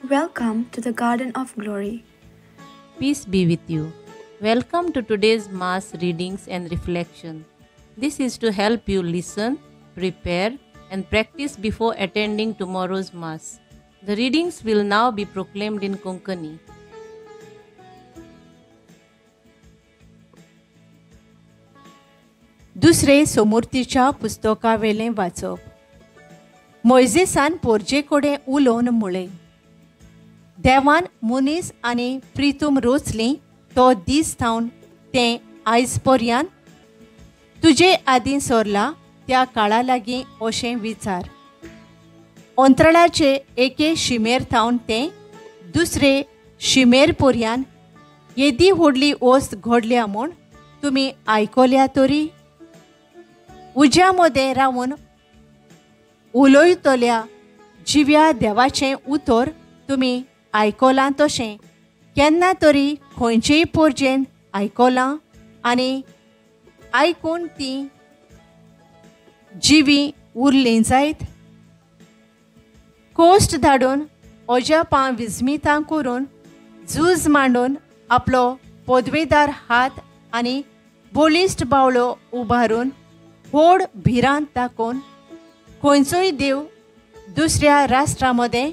Welcome to the Garden of Glory. Peace be with you. Welcome to today's Mass readings and reflection. This is to help you listen, prepare, and practice before attending tomorrow's Mass. The readings will now be proclaimed in Konkani. दुसरे सोमुर्तीच्या पुस्तकावेलें वाचप. मोयजेसान पोरजे कडेन उलोवन म्हळें, देवान मनीस आनी प्रितूम रोचली तो दीस थावन तें आयज पर्यान तुजे आदीं सरला त्या काळा लागीं अशें विचार. अंतराळाचे एके शिमेर थावन तें दुसरे शिमेर पर्यान येदी व्हडली वस्त घडल्या म्हूण तुमी आयकल्या तरी? उज्या मदें रावन उलयतल्या जिव्या देवाचें उतर तुमी आयकलां तशें केन्ना तरी खंयचेय पोरजेन आयकलां आनी आयकून ती जिवी उरलीं जायत? कोश्ट धाडून अजापां विस्मितां करून झूज मांडून आपलो पदवेदार हात आनी बळिश्ट बावलो उबारून व्हड भिरांत दाखोवन खंयचोय देव दुसऱ्या राष्ट्रा मदें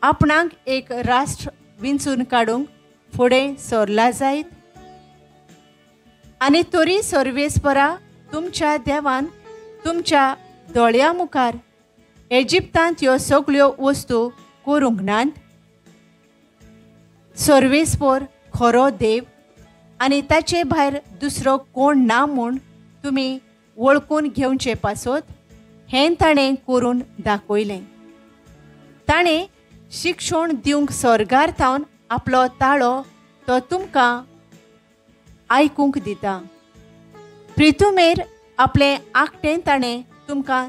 आपणाक एक राष्ट्र विंचून काडूंक फुडें सरला जायत? आनी तरी सर्वेस्परा तुमच्या देवान तुमच्या दोळ्या मुखार एजिप्तांत ह्यो सगळ्यो वस्तू करूंक नात? सर्वेस्पर खरो देव आनी ताचे भायर दुसरो कोण ना म्हूण तुमी वळखून घेवचे पासत हें ताणें करून दाखयलें. ताणें शिक्षण दिवंक स्वर्गार थावन आपलो ताळो तो तुमकां आयकूंक दिता. प्रितुमेर आपलें आकटें ताणें तुमकां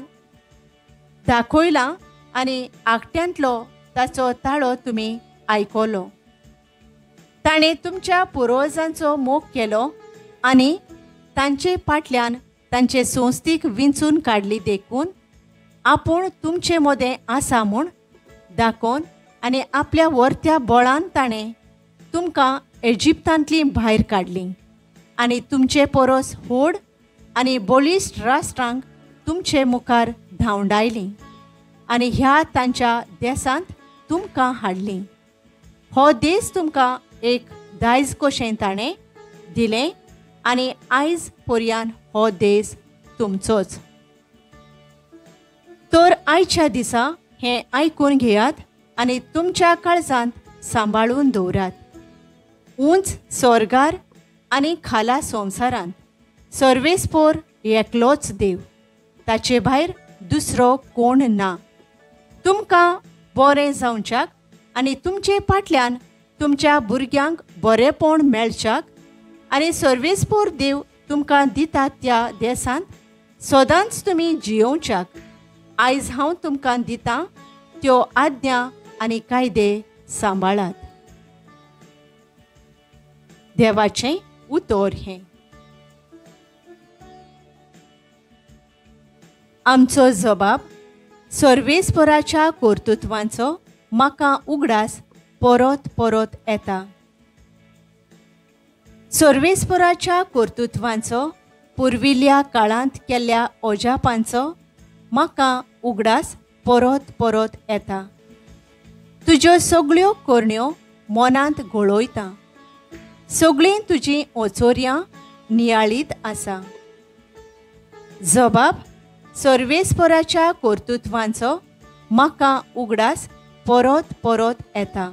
दाखयलां आनी आकट्यांतलो ताचो ताळो तुमी आयकलो. ताणें तुमच्या पुर्वजांचो मोग केलो आनी तांचे फाटल्यान तांचे संस्थीक विंचून काडली देखून आपूण तुमचे मदें आसा म्हूण दाखोवन आनी आपल्या वर्त्या बळान ताणें तुमकां एजिप्तांतलीं भायर काडलीं आनी तुमचे परस व्हड आनी बळिश्ट राष्ट्रांक तुमचे मुखार धांवडायलीं आनी ह्या तांच्या देशांत तुमकां हाडलीं. हो देश तुमकां एक दायज कशें ताणें दिलें आनी आयज पर्यान हो देश तुमचोच. तर आयच्या दिसा हें आयकून घेयात आनी तुमच्या काळजांत सांबाळून दवरात. उंच स्वर्गार आनी खाला संवसारांत सर्वेस्पोर एकलोच देव, ताचे भायर दुसरो कोण ना. तुमकां बरें जावच्याक आनी तुमचे फाटल्यान तुमच्या भुरग्यांक बरेंपण मेळच्याक आनी सर्वेस्पोर देव तुमकां दिता त्या देशांत सदांच तुमी जियोवच्याक आयज हांव तुमकां दितां त्यो आज्ञा आनी कायदे सांबाळात. देवाचें उतर हें. आमचो जबाब सर्वेस्पराच्या कर्तृत्वांचो म्हाका उगडास परत परत येता. सर्वेस्पराच्या कर्तृत्वांचो पुर्विल्ल्या काळांत केल्ल्या अजापांचो म्हाका उगडास परत परत येता. तुज्यो सगळ्यो करण्यो मनांत घोळयता, सगळीं तुजीं ओचोर्यां नियाळीत आसा. जबाब सर्वेस्पराच्या कर्तृत्वांचो म्हाका उगडास परत परत येता.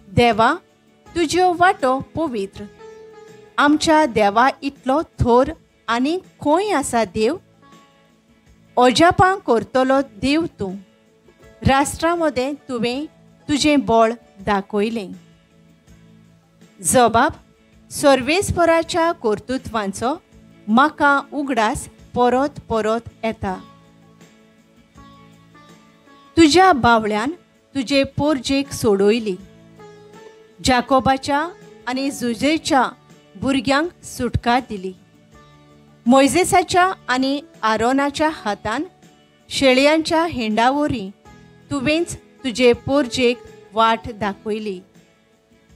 देवा, तुज्यो वाटो पवित्र. आमच्या देवा इतलो थोर आनी खंय आसा देव? अजापां करतलो देव तूं. राष्ट्रा मदें तुवें तुजें बळ दाखयलें. जबाब सर्वेस्पराच्या कर्तृत्वांचो म्हाका उगडास परत परत येता. तुज्या बावळ्यान तुजे पोरजेक सोडयली, जाकोबाच्या आनी जुजेच्या भुरग्यांक सुटका दिली. मोयजेसाच्या आनी आरोनाच्या हातान शेळयांच्या हिंडावरी तुवेंच तुजे पोरजेक वाट दाखयली.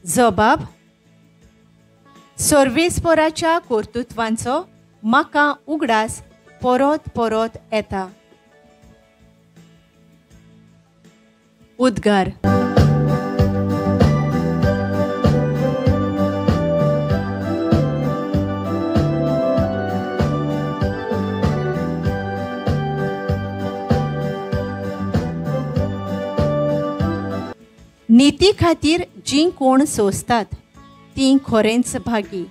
जबाब: सर्वेस्पराच्या कर्तृत्वांचो म्हाका उगडास परत परत येता. उद्गार. निती खातीर जीं कोण सोंसतात तीं खरेंच भागी.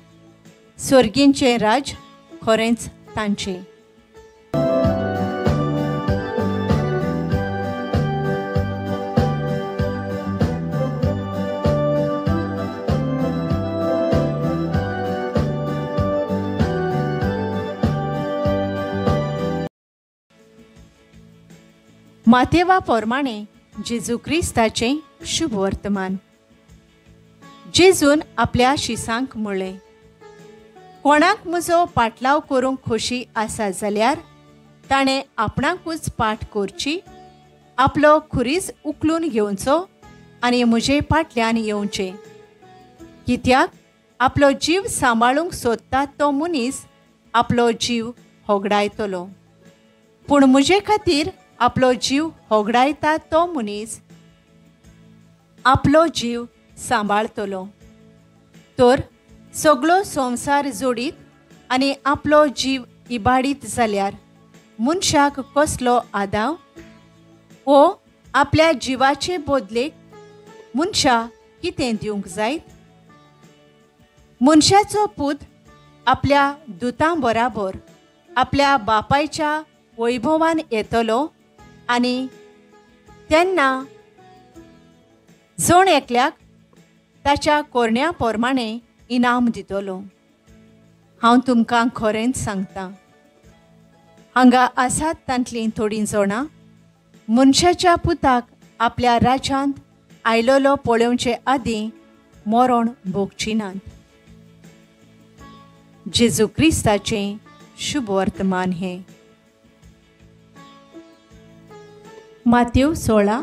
सर्गींचें राज खरेंच तांचें. मातेवा प्रमाणे जेजू क्रिस्ताचें शुभ वर्तमान. जेजून आपल्या शिसांक म्हळें, कोणाक म्हजो पाटलाव करूंक खोशी आसा जाल्यार ताणें आपणाकूच पाठ करची, आपलो खुरीस उखलून घेवचो आनी म्हजे फाटल्यान येवचें. कित्याक आपलो जीव सांबाळूंक सोदता तो मनीस आपलो जीव होगडायतलो, पूण म्हजे खातीर आपलो जीव होगडायता तो मनीस आपलो जीव सांबाळतलो. तर सगळो संवसार जोडीत आनी आपलो जीव इबाडीत जाल्यार मनशाक कसलो आदाव? ओ आपल्या जिवाचे बदलेक मनशा कितें दिवंक जायत? मनशाचो पूत आपल्या दुतां बराबर आपल्या बापायच्या वैभवान येतलो आनी तेन्ना जण एकल्याक ताच्या कोरण्या प्रमाणे इनाम दितलो. हांव तुमकां खरेंच सांगता, हांगा आसात तांतलीं थोडीं जाणां मनशाच्या पुताक आपल्या राज्यांत आयलोलो पळोवचे आदीं मरण भोगची नात. जेजू क्रिस्ताचें शुभ वर्तमान हें. मातेव 16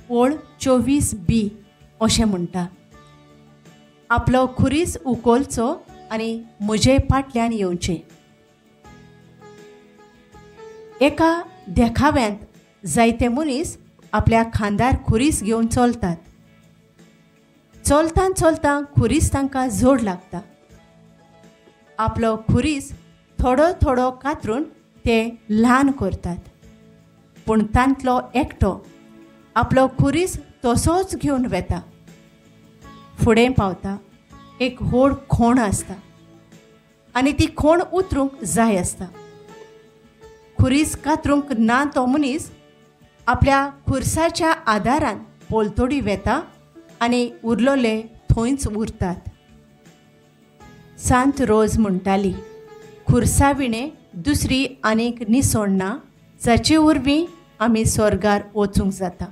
ओळ 24b अशें म्हणटा, आपलो खुरीस उखलचो आनी म्हजे फाटल्यान येवचें. एका देखाव्यांत जायते मनीस आपल्या खांदार खुरीस घेवन चलतात. चलतां चलतां खुरीस तांकां जोड लागता. आपलो खुरीस थोडो थोडो कातरून ते ल्हान करतात, पूण तांतलो एकटो आपलो खुरीस तसोच घेवन वेता. फुडें पावता, एक व्हड खोण आसता आनी ती खोण उतरूंक जाय आसता. खुरीस कातरूंक ना तो मनीस आपल्या खुरसाच्या आदारान पोलतोडी वेता आनी उरलोले थंयच उरतात. सांत रोज म्हणटाली, खुरसा विणें दुसरी आनीक निसण ना जाचे वरवीं आमी स्वर्गार वचूंक जाता.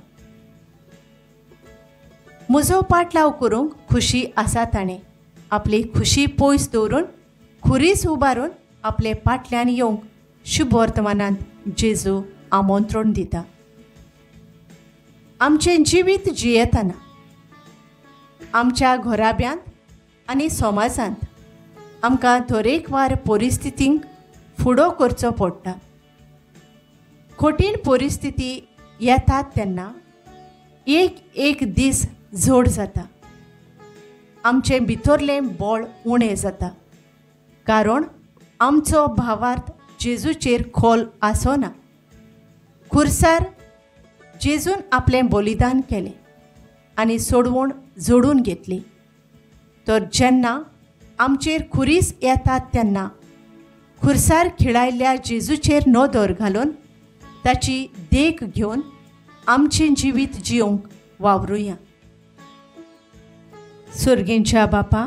म्हजो पाटलाव करूंक खुशी आसा ताणें आपली खुशी पयस दवरून खुरीस उबारून आपले पाटल्यान येवंक शुभ वर्तमानांत जेजू आमंत्रण दिता. आमचें जिवीत जियेतना आमच्या घराब्यांत आनी समाजांत आमकां दरेकवार परिस्थितींक फुडो करचो पडटा. कठीण परिस्थिती येतात तेन्ना एक एक दीस जोड जाता, आमचें भितरलें बळ उणें जाता, कारण आमचो भावार्थ जेजूचेर खोल आसना. खुरसार जेजून आपलें बलिदान केलें आनी सोडवण जोडून घेतली. तर जेन्ना आमचेर खुरीस येतात तेन्ना खुरसार खिळायल्ल्या जेजूचेर नदर घालून ताची देख घेवन आमचें जिवीत जिवंक वावरुया. सर्गेंच्या बापा,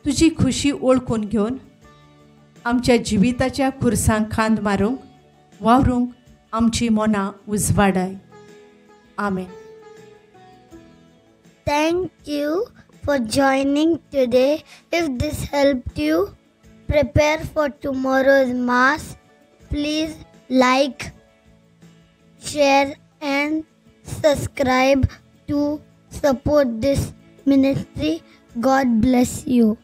तुजी खुशी ओळखून घेवन आमच्या जिविताच्या खुरसांक खांद मारूंक वावरूंक आमची मनां उजवाडाय. आमेन. Thank you for joining today. If this helped you prepare for tomorrow's mass, please like, share and subscribe to support this ministry. God bless you.